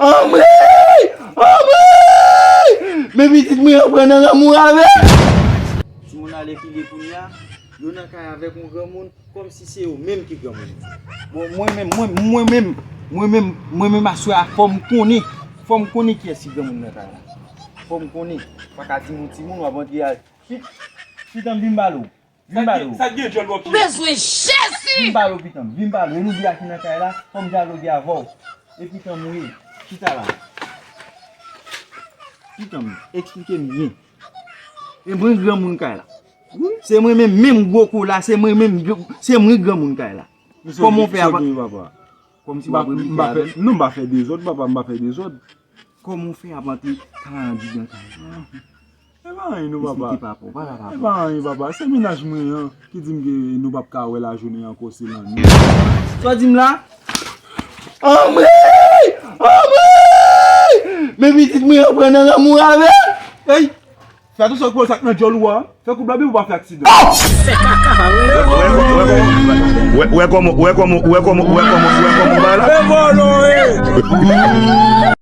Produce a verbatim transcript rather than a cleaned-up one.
Anmwey! Anmwey! Men pitit mwen an pran nan lanmou avè m. Timoun ale pile kounye a, yo nan kay avèk yon granmoun, kòmsi se yo menm ki granmoun. Bon, mwen menm, mwen, mwen menm, mwen menm, mwen menm aswè a, fò m konnen, fò m konnen kiyès ki granmoun nan kay la. Fò m konnen. Pa ka di m yon timoun, w ap antre a, pit, pitan m vin pale w. Vin pale w. Sa k gen djòl wòk? Ou bezwen Jezi! Vin pale w, pitan m. Vin pale w. E nou di a ki nan kay la, fò m dyaloge avè w. E pitan m ou ye. Chita la. Pitan m, eksplike m byen. E mwen granmoun kay la. Se mwen menm, menm gwo kou la, se mwen menm, se mwen granmoun kay la. Kòman w fè ap... Kòmsi w ap repete avè m? Non, m pa fè dezòd, papa, m pa fè dezòd. Kòman w fè ap antre ka andidan kay la? E pa anyen non, papa. Eksplike papa w, pale a papa w. E pa anyen, papa. Se mennaj mwen an ki di m ke nou p ap ka wè lajounen ankò, se lannwit. Sa w di m la? Anmwey! Anmwey! Men pitit mwen an pran nan lanmou avè m. Ey! Fè atansyon ak pwòl sa k nan djòl ou a. Fè koup la byen pou w pa fè aksidan. Fè kaka, pa vre? Wè, wè kòman, wè kòman, wè kòman, wè kòman, wè kòman bagay la. E vòlò, e!